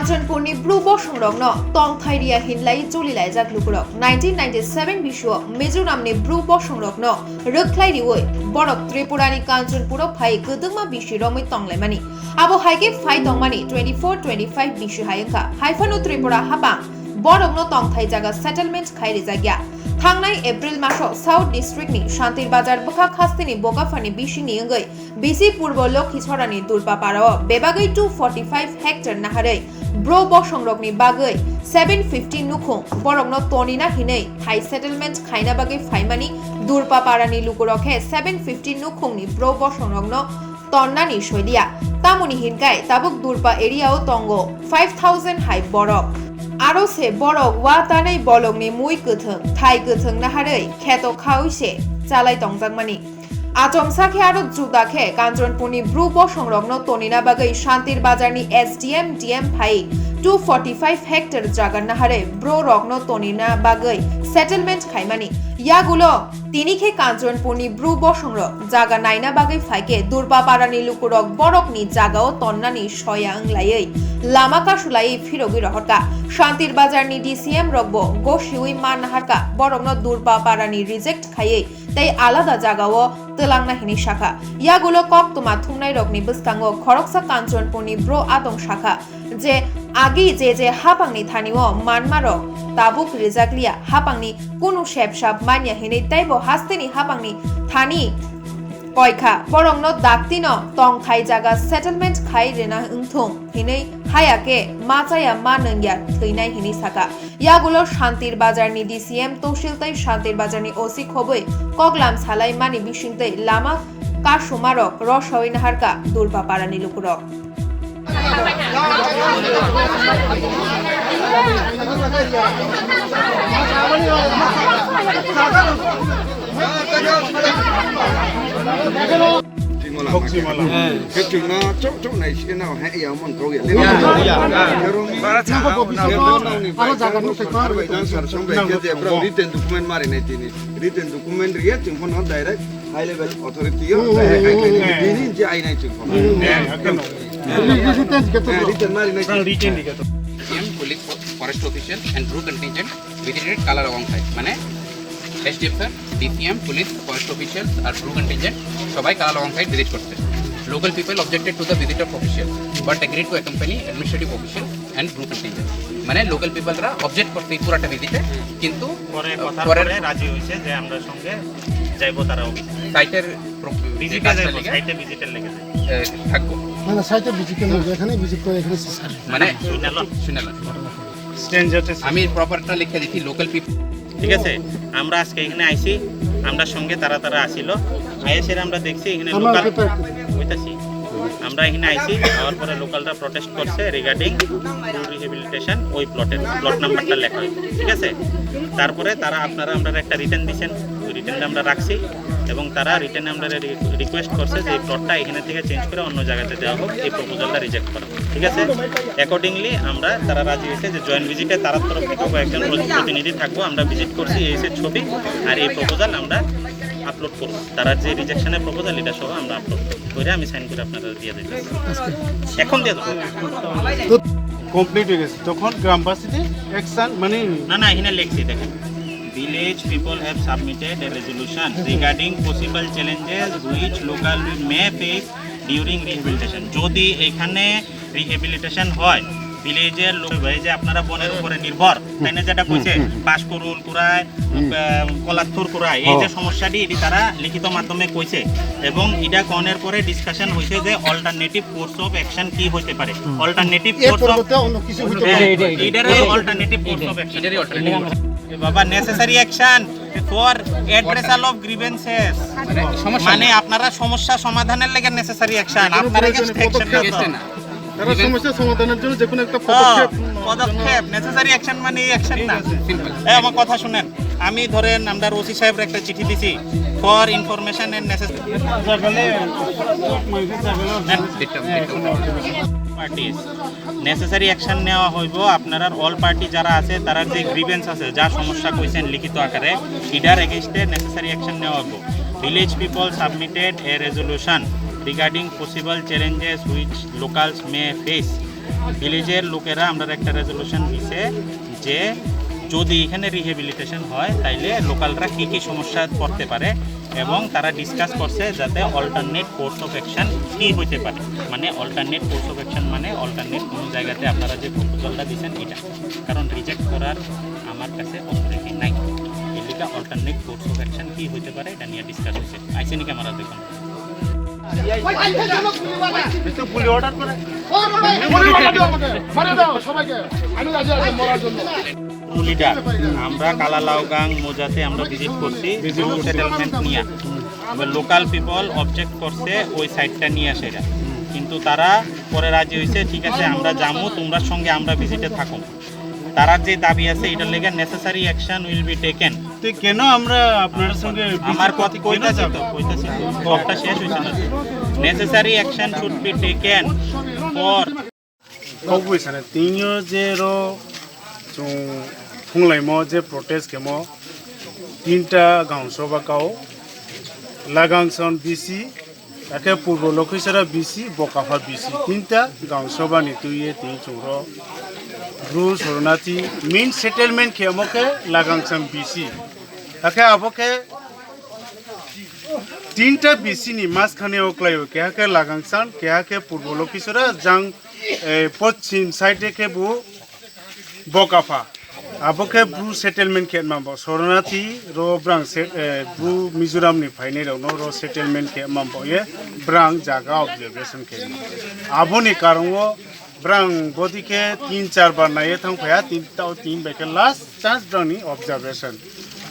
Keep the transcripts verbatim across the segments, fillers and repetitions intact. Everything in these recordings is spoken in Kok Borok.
Kanchanpurni Bru bosongrokno tongthai riya hinlai cholilaijak lukurok. Nineteen ninety-seven bisio Mizoramni Bru bosongrokno rwkhlai riwi borok Tripurani Kanchanpuro phai kwdwngma bisi romwi tonglaimani. Abo hai khe phai tongmani twenty-four twenty-five bisi hai wngkha. Haiphano Tripura hapang borokno tongthai jaga settlement khai rijakya. Thangnai April maso South District ni Shantir Bazar bwkhak hasteni Bokapharni bisingni wngwi bisi Purbo Lokhisorani Durpa Parao bebagwi two forty-five hectare naharwi Bro bosongrokni bagwi seven fifty nukhung borokno tonina hinwi thai settlement khaina bagwi phaimani Durpa Parani lukurok khe seven fifty nukhungni Bro bosongrokno tonnani soiliya. Tamoni hinkai tabuk Durpa area o tongo five thousand hai borok. Aro se borok wa tanai bolongni mui kwthwng, thai kwthwng naharwi kheto khawi se chalai tongjakmani. Achomsa khe aro juda khe Kanchanpurni Bru bosongrokno tonina bagwi Shantir Bazarni S D M, D M phai two forty-five hectare jaga naharwi Bro rokno tonina bagwi settlement khaimani. Yagulo tini khe Kanchanpurni Bru bosongrok jaga naina bagwi phaikhe Durba Parani lukurok borokni jagao tonnani soya wnglaiwi lama kasulaiwi phirogwi rohorkha. Shantir Bazarni D C M rokbo gosiwi ma naharkha, borokno Durba Parani reject khaiwi tei alada jagao twlangna hinwi sakha. Yagulo koktwma thumnairokni bwskango khoroksa Kanchanpurni Bro Adong sakha je agi je je hapangni thanio manmarok tabuk rijakliya, hapangni kunu sepsap manya hinwi teibo hasteni hapangni thani koikha, borokno daktino tongthai jaga settlement khai rwna wngthung hinwi haya khe ma chaya ma nungya thwinai hinwi sakha. Yagulo Shantir Bazarni D C M Tosil tei Shantir Bazarni O C khobwi koklam salai mani bisingtwi lama kasumarok rosawi naharkha Durba Parani lukurok. Chingmala. Kok chingmala. Khe chwngno chok chok nai se no he ya mon kok ya. Ya, ya, ya. Bara cha. Aro jaga no se kok. Bai jang sar song bai khe je bro written document mari nai tini. Written document riya chwng phano direct high level authority yo. Hmm, hmm, hmm, hmm. Bini je ai nai chwng phano. Hmm. Written ke to. Written mari nai. Written ke to. Police, forest official and Bru contingent visited Kala Lawang site. মানে S D F sir, D C M, police, forest officials আর Bru contingent সবাই কালা লওয়াং site visit করছে। Local people objected to the visit of officials, but agreed to accompany administrative officials and Bru contingent. মানে লোকাল পিপলরা অবজেক্ট করছে এই পুরাটা ভিজিটে, কিন্তু পরে আহ, কথার পরের পরে রাজি হয়েছে যে আমরা সঙ্গে যাইবো তারা অফিসে। সাইটের প্র-, ভিজিটে কাজটা যাইবো, লেগে, সাইটে ভিজিটের লেগে যাইবো। এ, থাকবো। না, না, সাইটে ভিজিটে না, এখানে ভিজিট করে এখানে শেষ। মানে শুনালো? শুনালো। স্ট্রেঞ্জার আমি প্রপারটা লিখে দিচ্ছি, লোকাল পিপল। ঠিক আছে, আমরা আজকে এখানে আইছি, আমরা সঙ্গে তারা তারা আসিল, আইএসের আমরা দেখছি এখানে আমরা লোকাল একটা হইতাছি। আমরা এখানে আইছি, আওয়ার পরে লোকালরা প্রটেস্ট করছে রিগার্ডিং রিহেবিলিটেশন ওই প্লটের, প্লট নাম্বারটা লেখা হয়েছে, ঠিক আছে? তারপরে তারা আপনারা আমরা একটা রিটেন দিছেন, ওই রিটেনটা আমরা রাখছি এবং তারা রিটেন আমরা রি-, রিকোয়েস্ট করছে যে এই প্লটটা এখানে থেকে চেঞ্জ করে অন্য জায়গাতে দেওয়া হোক, এই প্রপোজালটা রিজেক্ট করা, ঠিক আছে? অ্যাকর্ডিংলি আমরা, তারা রাজি হয়েছে যে জয়েন্ট ভিজিটে তার তরফ থেকে কয়েকজন প্র-, প্রতিনিধি থাকবো, আমরা ভিজিট করছি, এই হচ্ছে ছবি আর এই প্রপোজাল আমরা আপলোড করবো, তারা যে রিজেকশনের প্রপোজাল এটা সহ আমরা আপলোড করবো, করে আমি সাইন করে আপনারা দিয়ে দিতে। এখন দিয়ে দেবো। কমপ্লিট হয়ে গেছে, তখন গ্রামবাসীদের অ্যাকশন মানে না, না, এখানে লেখছি, দেখেন, village people have submitted a resolution regarding possible challenges which local may face during rehabilitation. যদি এখানে রিহেবিলিটেশন হয়, ভিলেজের লোক, এই যে আপনারা বনের উপরে নির্ভর, তাই না, যেটা কইছে, হুম, হুম। বাঁশকুড়ুল কুড়ায়, হুম। আহ, কলাত্থুর কুড়ায়, এই যে ও। সমস্যাটি, এটি তারা লিখিত মাধ্যমে কইছে এবং এটা কনের পরে ডিসকাশন হইছে যে অল্টারনেটিভ কোর্স অফ অ্যাকশন কি হইতে পারে। হুম। অল্টারনেটিভ এর কোর্স অফ পরিবর্তে অন্য কিছু হইতে পারে। হ্যাঁ, এটাই, এটাই। এটারই অল্টারনেটিভ কোর্স অফ অ্যাকশন। এটারই অল্টারনেটিভ। বাবা, নেসেসারি অ্যাকশন ফর অ্যাড্রেসাল অফ গ্রিভেন্সেস। মানে সমস্যা মানে নেই। আপনারা সমস্যা সমাধানের লেগে নেসেসারি অ্যাকশন, আপনারা এখানে কিছু অ্যাকশন পদক্ষেপ নেন। না। তারা even সমস্যা সমাধানের জন্য যে কোনো একটা হ্যাঁ, পদক্ষেপ। পদক্ষেপ, নেসেসারি অ্যাকশন মানে এই অ্যাকশন না। সিম্পল। এই আমার কথা শুনেন, আমি ধরেন আমরা ওসি সাহেবরে একটা চিঠি দিছি, for information and necessary parties. Necessary action নেওয়া হইব। আপনারার অল পার্টি যারা আছে, তারার যে গ্রিভেন্স আছে, যা সমস্যা কইছেন লিখিত আকারে, ইটার এগেইনস্টে নেসেসারি অ্যাকশন নেওয়া হইব। Village people submitted a resolution regarding possible challenges which locals may face ভিলেজের লোকেরা আমরা একটা রেজলিউশন দিছে যে যদি এখানে রিহেবিলিটেশন হয়, তাইলে লোকালরা কি কি সমস্যায় পড়তে পারে এবং তারা ডিসকাস করছে যাতে অল্টারনেট কোর্স অফ অ্যাকশন কি হইতে পারে। মানে অল্টারনেট কোর্স অফ অ্যাকশন মানে অল্টারনেট কোনো জায়গাতে আপনারা যে প্রপোজালটা দিচ্ছেন এটা, কারণ রিজেক্ট করার আমার কাছে অথরিটি নাই। এদিকে অল্টারনেট কোর্স অফ অ্যাকশন কি হইতে পারে, এটা নিয়ে ডিসকাস হয়েছে। আইসেনি ক্যামেরা দেখুন। লিডার, আমরা কালালাওগাং মৌজাতে আমরা ভিজিট করছি, সেটেলমেন্ট নিয়ে। লোকাল পিপল অবজেক্ট করছে ওই সাইডটা নিয়ে আসে এরা, কিন্তু তারা পরে রাজি হয়েছে, ঠিক আছে, আমরা যামু, তোমরা সঙ্গে আমরা ভিজিটে থাকো। তারা যে দাবি আছে, এটার লেগে necessary action will be taken. তো কেন আমরা আপনার সঙ্গে আমার কথা কইতাছি তো, কইতাছি তো, কথা শেষ হইছে না। Necessary action should be taken for Kok bui sana tingyo je ro chung phunglaimo je protest kemo tinta gaon soba kao Lagangsong B C, ake Purbo Lokhisora B C, Bokapha B C, tinta gaon soba ni tuye tin chung ro Bru Soronati main settlement kemo ke Lagangsong B C, ake abo ke tinta B C ni mas khane o klaio, keha ke Lagangsong, keha ke Purbo Lokhisora, jang eh, poschim side ke bo Bokapha. Abo khe Bru settlement khe ma bo Soronati ro brang se, eh, Bru Mizoram ni phainai rok no ro settlement khe ma bo ye brang jaga observation khe. Aboni karon o brang bodi khe tin char bar nai thang phaya, tin tao tin bai khe last chance brang ni observation.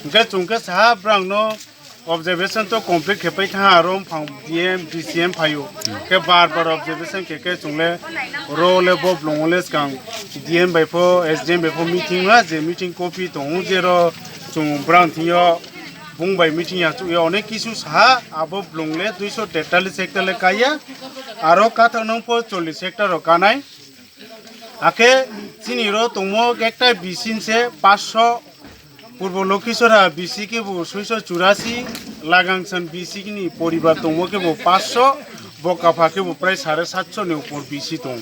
Hingkhe chung khe saha brang no observation to complete khe pai tha, aro phang D M, D C M phaio. Khe bar bar observation khe khe chungle ro le bo blong le skang D M bai pho, S D M bai pho meeting la, je meeting copy tongo, je ro chung brang thingyo bung bai meeting ya chu yo onek kisu saha, abo blong le duiso tetalis hectare le kaya, aro kathak nang pho chollis hectare ro kanai. Akhe chini ro tongmo ekta B C se paanch sho, Purbo Lokhisora B C khe bo soiso churasi, Lagangsong B C ni poribar tongmo khe bo paanch sho, Bokapha khe bo prai sare satsho ni upor B C tong.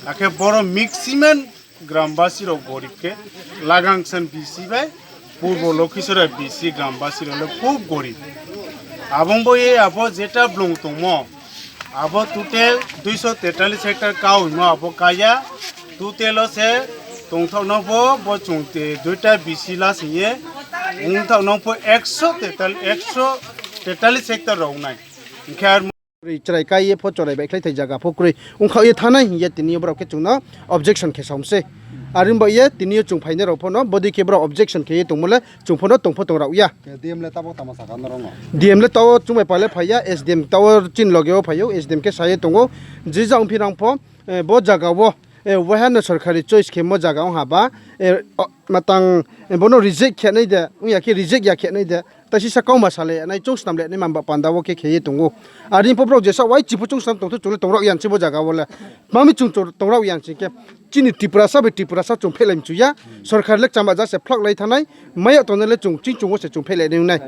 Akhe boro maximum grambasi rok gorib khe Lagangsong B C bai Purbo Lokhisora B C grambasi rok le khub gorib. Abong bo ye abo jeta blong tongmo, abo total duiso tetalis hectare kaui mo abo kaya, total o se tongthok no bo, bo chung te duita B C la singye, wngthok no pho ekso tetal-, ekso tetalis hectare rok nai. Hingkhe ar Chwrai kai ye pho chwrai bai khlai thai jaga pho kwrwi wngkha ye thanai hiye tini borok khe chwngno objection khe somse. Arin bo ye tini yo chwng phainai rok pho no bodi khe borok objection khe ye tongmole chwng pho no tongpho tong rok ya. Ke D M le tabok tamo saka norok no? D M le tao chwng bai pale phaiya, S D M tao chin loge o phaio, S D M khe saye tongo. Jija wngphi nang pho, eh, bo jaga o, eh, wahano sorkari choice khe mo jaga wng haba, eh, o, matang, eh, bono reject khe nai de, wng ya khe reject ya khe nai de. Taisisa kauma salai nai, chwng swnam le nai mamba panda o khe khe ye tongo. Arin pho borok jesa wai chipu chwng swnam tongthu chwle tong rok yan chibo jaga o le. Mami chwng tong rok yan chwng khe. Chini Tiprasa bai Tiprasa chwng phelai mchuya, sorkar le chama ja se phlak lai thanai, maya tongnai le chwng ching chungo se chwng phelai nai nai.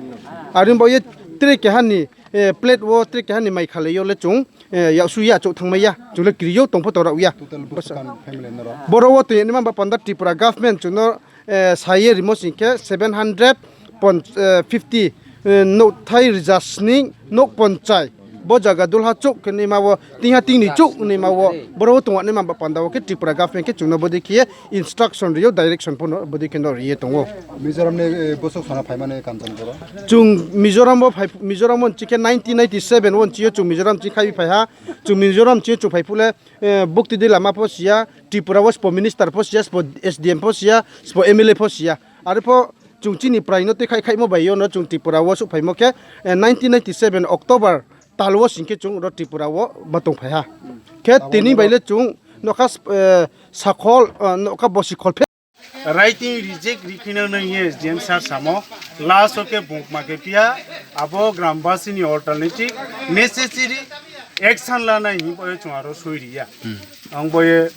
Arin bo ye tre keha ni, eh, plate o tre keha ni mai khalai yo le chwng, eh, ya su ya chwng thang maya, chwng le kiri yo tong pho to rok ya. Total bwswk kan family norok? Boro o twi ni mamba panda Tripura government chwng no, eh, saye rimo sing khe seven hundred pon-, eh, fifty, eh, nok thai rwja sning nok ponchai. Bo jaga dulha chuk hinwi ma o, tingha tingni chuk hinwi ma o, boro o tongwani ma ba panda o khe Tripura government khe chwngno bodi khe instruction rio, direction phano bodi khe no riye tongo. Mizoram ni, eh, bosok sana phaimani Kanchanpur o? Chwng Mizoram o phai, Mizoram o chikhe nineteen ninety-seven o chio chwng Mizoram chi khai phai ha, chwng Mizoram chi chwng phai phule, eh, bukti di lama pho siya, Tripura o spo minister pho siya, spo S D M pho siya, spo M L A pho siya. Aro pho chwng chini prai no twi khai khaimo bai yo no chwng Tripura o suk phaimo khe, eh, nineteen ninety-seven October tal o sing khe chwng ro Tripura o ba tong phai ha. Khe tini bai le chwng nokha, eh, sakhol, eh, nokha bosi khol phe. Writing reject rikhina no ye S D M sir samo last o khe bungma khe phiya abo grambasi ni alternative necessary action lana hinwi bo chwng aro soi riya. Ang bo ye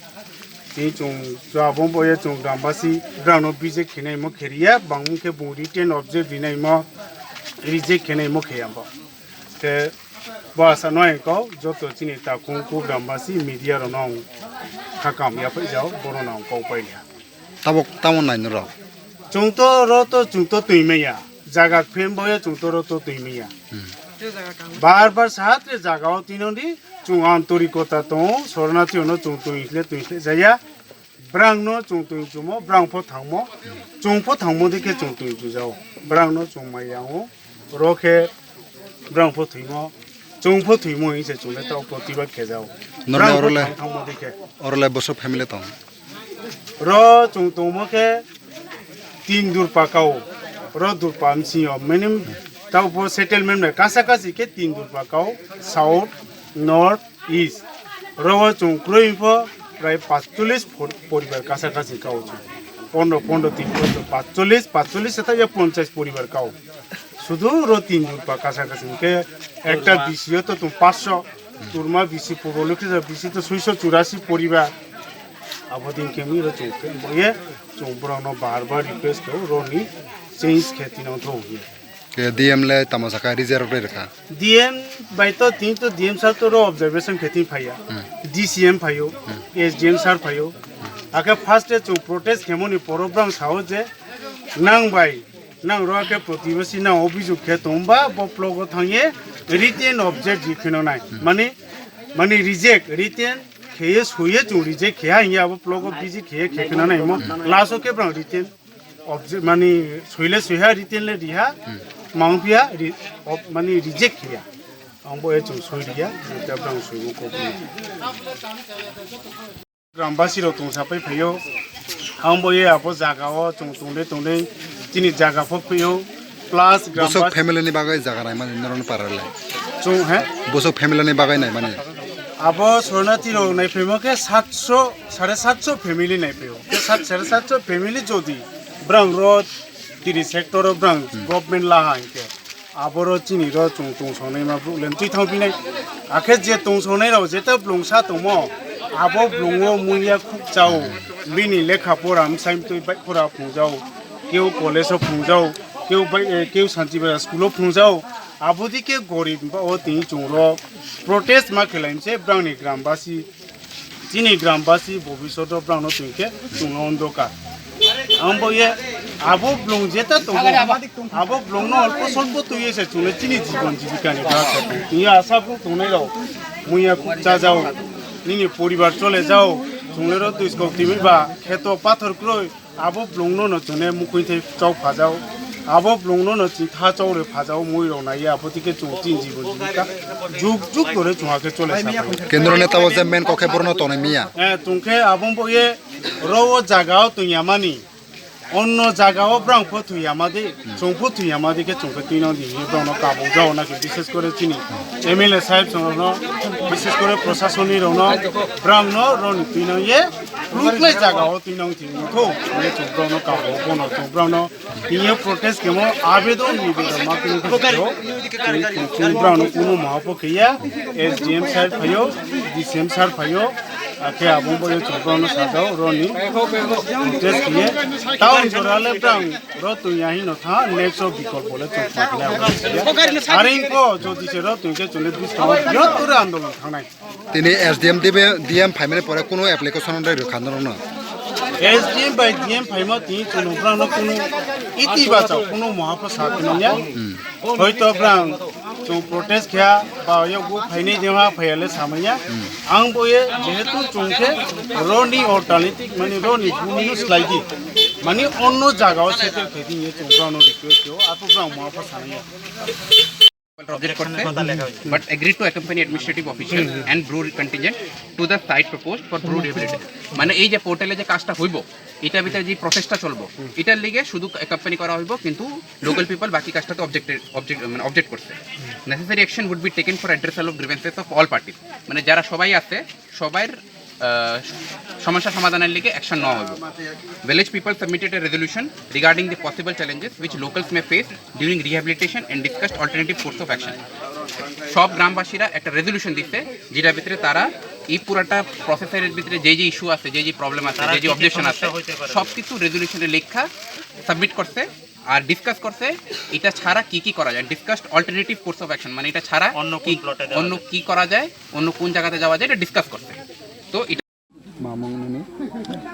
tini chwng, chwng abo bo ye chwng grambasi brang no reject khinai mo khe riya, bangmung khe bung written object rinai mo reject khinai mo khe ya bo. Khe Bo asa no ang kok joto chini takhung ku grambasi media rok no ang khakam yaphai jao, bono no ang kok pai liya. Tabok tamo nai norok? Chwng to ro to chwng to twi maya. Jaga phem boya chwng to ro to twi maya. Hmm. Bar bar sahat re jaga o twi nong di, chwng antorikota tongo, sornathi ono chwng twi khle twi khle jaya. Brang no chwng twi chumo, brang pho thangmo, chwng pho thangmo dikhe chwng twi chujao. Brang no chwng mai yango, ro khe brang pho thwimo, chwng pho thwimo hinse chwng le tao protibad khejao. Normal Brang pho orole, thang thangmo dikhe. Orole boso family tong. Ro chwng tongmo khe tin durpa kao, ro durpa msio, meaning tao bo settlement bai kasa kasi khe tin durpa kao, south, north, Is. Oro o chwng kwrwi pho prai pachchollish por-, poribar kasa kasi kao chwng. Pondro, pondro, tin, pondro, pachchollish, pachchollish se thaiya ponchash poribar kao. Sudu ro tin jur pa kasa kasi hwnkhe ekta B C o to chwng paanch sho, Turma B C, Purbo Lokhichar B C to soi sho churashi poribar. Abo din khe wngwi ro chwng khe bo ye chwng borok no bar bar request kho ro ni change khe tino tho hwnwi. Ke D M le tamo saka reserve rok rwkha. D M bai to tin to D M sir to ro observation khe tin phaiya. Hmm. D C M phaio, Hmm. S D M sir phaio. Akhe first day chwng protest khemoni poro brang sao je nang bai, nang ro khe protibasi nang obijok khe tongba bo block o thangye written object ji kheno nai. Hmm. Mani, mani reject, written kheye soye chwng reject khe ha hiya bo block o busy kheye khe kheno nai mo. Hmm. Last o khe brang written Obje-, mani soile soiha, written le riha, Hmm. mangphiya, ri-, ob-, mani reject khiya. Ang bo e chwng soi riya, jeta brang soibo kok ni. Grambasi rok tong sapai phaio. Ang bo e abo jaga o chwng tongde tongde chini jaga pho phio. Plus Bosok grambasi family ni bagwi jaga naimani norok ni para le. Chwng he? Bosok family ni bagwi naimani. Abo Sornathi rok naiphimo khe satso, sare satso family naiphio. Khe sat, sare satso family jodi brang ro tiri sector o brang Hmm. government laha hinkhe aboro chini ro chwng tong songnai ma bru len twi thang pinai. Akhe je tong songnai rok jeta blung sa tongmo abo blung o muiya khuk chao. Bini lekha pora msai mtwi bai pora phungjao. Keu college o phungjao. Keu bai, eh, keu Santi Bazar school o phungjao. Abodi khe gorib ba o tini chwng ro protest ma khelaimse brang ni grambasi. Chini grambasi bobisot o brang no twi khe chwng no ondokar. Ang bo ye abo blung jeta tongo, abo blung no olpo solpo twi se chwng le chini jibon jibika ni bagwi. Twi asa bo tongnai rok muiya kuk cha jao, nini poribar chole jao, chwng le ro twi skok timi ba kheto pathor kroi. Abo blung no no chwng ne mukhui thai chau phajao. Abo blung no no chwng tha chau re phajao mui rok nai ya, abo tike chwng tin jibon jibika. Juk juk tore chwng ha khe chole sa phai. Kendro neta o je main kok khe borno tongnai miya. Eh, chwng khe abo bo ye ro o jaga o tong ya mani. Onno jaga o brang pho thwi ya ma di, chwng pho thwi ya ma di khe chwng khe twi no di ye brang no kabung jao na khe bishes kore chini M L A sahib chwng no, bishes kore prasasoni rok no, brang no ro ni twi no ye. Kwrwklai jaga o twi nang thwi wngkho, hwnwi chwng borokno kabo, bono chwng borokno twiwi protest khemo abedon nibedon ma twi kho. Chwng borokno kuno maha pho khiya, S D M sir phaio, D C M sir phaio, akhe abo bo chwng borokno sajao roni protest khiye. Town jora le brang ro twi ya hino tha, next o bikolpo le chwng twi khe abo khiya. Are wngkho jodi se ro twi khe chwng le buskang o bihottor andolon thangnai. Tini S D M D B, D M phaimani pore kuno application rwkha norokno? S D M bai D M phaima tini chwng brangno kuno iti bachao, kuno maha pho sa kheno ya. Hmm. Hoito brang chwng protest kha ba yago phainai jema phaiya le samaya. Hmm. Ang bo ye jehetu chwng khe roni alternative mani roni bumino slai di. Mani onno jaga o settle khe di ye chwng brangno request khe o, ato brang maha pho sanaya. Object করছে, but agreed to accompany administrative official and Bru contingent to the site proposed for Bru rehabilitation. মানে এই যে পোর্টালে যে কাজটা হইব, এটা ভিতরে যে প্রসেসটা চলবো, এটার লিগে শুধু অ্যাকম্পানি করা হইব, কিন্তু লোকাল পিপল বাকি কাজটাতে অবজেক্ট অবজেক্ট মানে অবজেক্ট করছে। Necessary action would be taken for addressal of grievances of all parties। মানে যারা সবাই আছে সবার আহ, সমস্যা সমাধানের লিগে অ্যাকশন নেওয়া হবে। Village people submitted a resolution regarding the possible challenges which locals may face during rehabilitation and discussed alternative course of action। সব গ্রামবাসীরা একটা রেজলিউশন দিচ্ছে, যেটার ভিতরে তারা এই পুরাটা প্রসেসের ভিতরে যে যে ইস্যু আছে, যে যে প্রবলেম আছে, যে যে অবজেকশন আছে, সব কিছু রেজলিউশনে লেখা সাবমিট করছে। আর ডিসকাস করছে এটা ছাড়া কি কি করা যায়, discussed alternative course of action, মানে এটা ছাড়া অন্য কোন কি প্লটে যাওয়া অন্য যায়। কি করা যায়, অন্য কোন জায়গাতে যাওয়া যায়, এটা ডিসকাস করছে। তো এটা Mamung nini.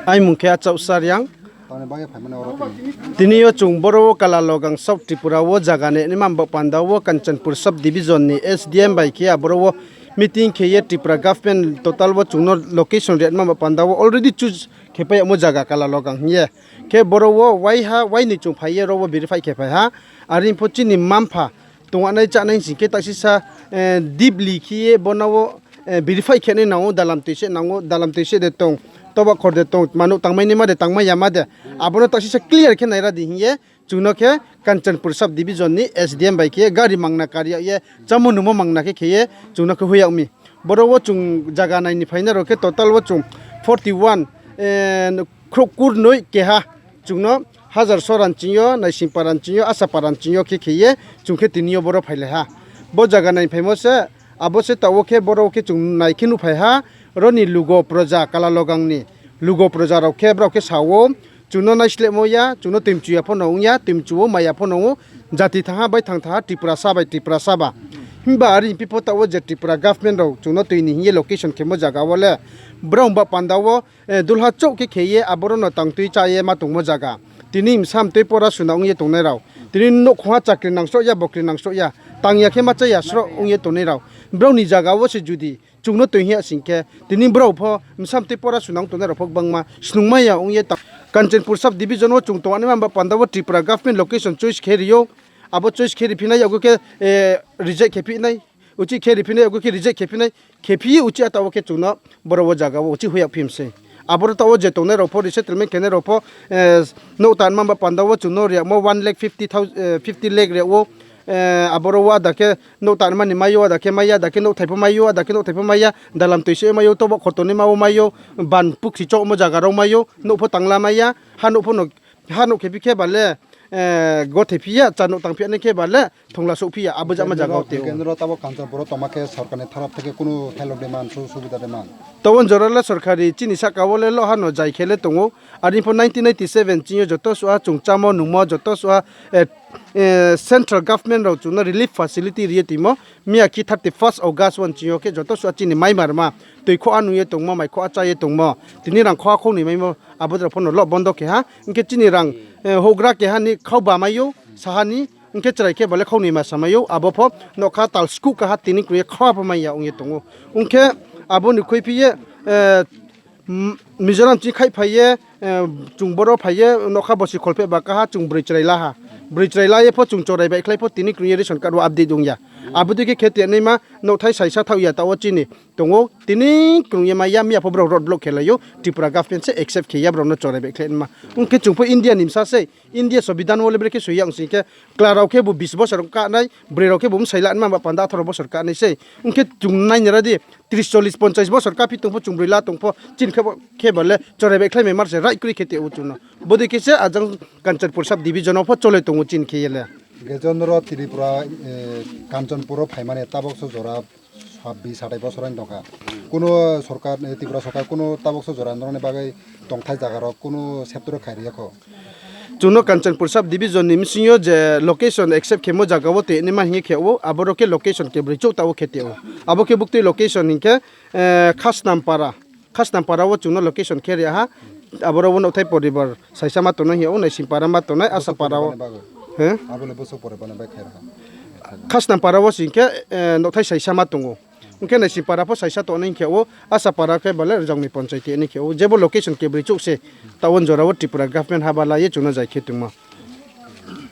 Ai mung khe Achao Saryang. Tamni bagwi phaimani oro tini. Tini o chwng boro o Kalalogang South Tripura o jaga ni nima ba panda o Kanchanpur sub division ni S D M bai khe aboro o meeting khe ye Tripura government total o chwngno location rwma ba panda o already choose khe pai omo jaga Kalalogang hiye. Khe boro o waiha waini chwng phai ye oro o verify khe phai ha. Ari pho chini mampha tonganai chanai sing khe taksisa, eh, deeply khe ye bono o, eh, verify khe nai nango, dalam twi se nango, dalam twi se de tong, toba khor de tong, manu tangmani ma de, tangmaya ma de. Abono taksisa clear khe naira di hiye, chwngno khe Kanchanpur sub division ni S D M bai khe gari mangna kari ye, chamo numo mangna khe khe ye, chwngno khe huyakmi. Boro o chwng jaga naini phaina rok khe total o chwng forty one, eh, khro kurnoi keha chwngno Hajar Soran chingyo, Naisingparan chingyo, Asaparan chingyo khe kheye chwng khe tini o boro phailai ha. Bo jaga nai phaimo se, abo se tao khe boro khe chwng nai khe nuphai ha, roni lugo proja Kalalogang ni lugo proja rok khe borok khe sao, chwngno naisle mo ya, chwngno twimchu ya pho no wng ya, twimchu o maya pho no wng, jati thaha bai thang thaha Tripura sa bai Tripura sa ba. Himba ari phi pho tao je Tripura government rok chwngno twi ni hiye location khe mo jaga o le, borok ba panda o eh, dulha chouh khe kheye aborokno tangtwi chaye ma tongmo jaga. Tini msam tei pora suna wngye tongnai rao. Tini nokhungha chakri nangsohya, bokri nangsohya, tangya khe ma chaya sroh wngye tongnai rao. Borokni jaga o se judi chwngno twi hiya sing khe, tini borok pho msam tei pora suna wng tongnai rao pho bangma snungmaya wngye tang. Kanchanpur sub division o chwng tongani ma ba panda o Tripura government location choice khe rio. Abo choice khe riphinai yago khe, eh, reject khe phinai. Uchi khe riphinai, ogo khe reject khe phinai, khe phiye uchi ata o khe chwngno borok o jaga o uchi huyak phim se. Aboro ta o je tongnai rok pho, resettlement khenai rok pho, eh, nok tan mamba panda o chwngno riyakmo one lakh fifty thousand, eh, fifty lakh riyakwo, eh, aboro o ada khe nok tan mani mayo, ada khe maya, ada khe nok thaipo mayo, ada khe nok thaipo maya, dalam twi se mayo, tobo khortoni ma o mayo, ban pukhi chokmo jaga rok mayo, nok pho tangla maya, ha nok pho no, ha nok khe bikhe bale, eh, gothai phiya, cha nok tang phiya nai khe bale, thongla sok phiya, abo jama jaga o teo. Kendro tabo Kanchanpur o tongma khe sorkarni tharap theke kunu help de man, su-, subida de man. Tabon jorale sorkari chini saka o le loha no jai khe le tongo. Ari pho nineteen ninety-seven chini joto sua chwng chamo nungmo joto sua, eh, eh, central government rok chwngno relief facility riye timo. Miya ki thirty-first August one chini o khe joto sua chini mai marma twi kho a nungye tongmo, mai kho a chaye tongmo. Tini rang kho a khonwi maimo abo jora pho no lo bondo khe ha. Hwnkhe chini rang, eh, hogra keha ni khao ba maio, saha ni Hwnkhe chwrai khe bale khoknwi ma samaio, abo pho nokha tal sku kaha tini kwrwi kha pha manya wngwi tongo. Hwnkhe aboni khwi phiye, eh, M-, Mizoram chini khai phaiye, eh, chwng boro phaiye nokha bosi kholphe ba kaha chwng bwrwi chwrai laha. Bwrwi chwrai laye pho chwng chorai bai khlai pho tini kwrwi ration card o update wngya. Abo dikhe khe tenwi ma nokthai saisa thauya ta o chini tongo. Tini kwrwngya maya miya pho borok road block khe laio. Tripura government se accept khe ya borok no chorai bai khlai ma. Hwnkhe chwng pho India ni bwsa se. India sobidan o le brekhe soiya wng sing khe, chwla rok khe bo bis bosor kanai, bwrwi rok khe bo bwsai lanai ma ba panda atharo bosor kanai se. Hwnkhe chwng naina radi, tris, chollis, ponchais bosor kaphi tongpho, chwng bwrwi la tongpho, chini khe bo, khe bo le chorai bai khlai mai mar se, right kwrwi khe teo chwngno. Bodei khe se ajang Kanchanpur sub division o pho chole tongo chini khe le. Gejonro Tripura, eh, Kanchanpur o phaimani tabok so jora sabbish satai bosor wng tongkha. Kuno sorkar, eh, Tripura sorkar kuno tabok so jora norokni bagwi tongthai jaga rok kuno septoro khairiyakho. Chwngno Kanchanpur sub division ni bisingo je location accept khemo jaga o tei nima hingye khe o, aborok khe location kebrwi chuk ta o khe tei o. Abo khe buktwi location hinkhe, eh, Khasnampara. Khasnampara o chwngno location khe ri ha. Aborok o nokthai poribar saisa ma tongnai hiya o, Naisingpara ma tongnai, Asapara o. Bosok poribarni bagwi. He? Abole bosok poribarni bagwi khe ri ha. Khasnampara o singkhe, eh, nokthai saisa ma tongo. Hwnkhe Naisingpara pho saisa tongnai hinkhe o, Asapara khe bale Rwjangni ponchaiti hinwi khe o. Jebo location kebrwi chuk se, ta o jora o Tripura government haba laiye chwngno jai khe tongma.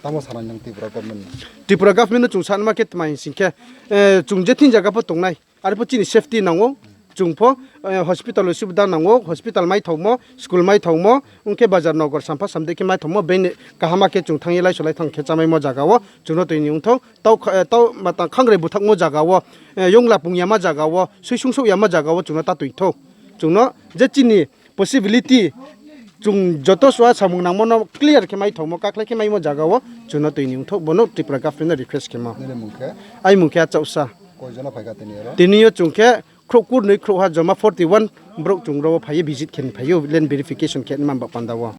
Tamo sanai nwng Tripura government no? Tripura government no chwng sanma khe tma hinsing khe, eh, chwng je thing jaga pho tongnai. Arpho chini safety nango, chwng pho, eh, hospital o subida nango, hospital mai thokmo, school mai thokmo, hwnkhe bazar nogor sampha samde khe mai thokmo, bini kahama khe chwng thangye lai solai thang khe chamaimo jaga o, chwngno twi ni wngthok, tau kha-, eh, tau mata khangrai buthakmo jaga o, eh, yongla pungyama jaga o, swisung sukyama jaga o chwngno ta twi thok. Chwngno je chini possibility, chwng joto sua samung nangmano clear khe mai thokmo, kakhlai khe maimo jaga o chwngno twi ni wngthok, bono Tripura government no request khemo. Nini mung khe? Ai mung khe Achausa. Koi jona phaikha tini oro? Tini o chwng khe khrouh kurnwi khrouh ha joma forty one borok chwng ro phaiwi visit khe phaiwi land verification khe man ba panda o.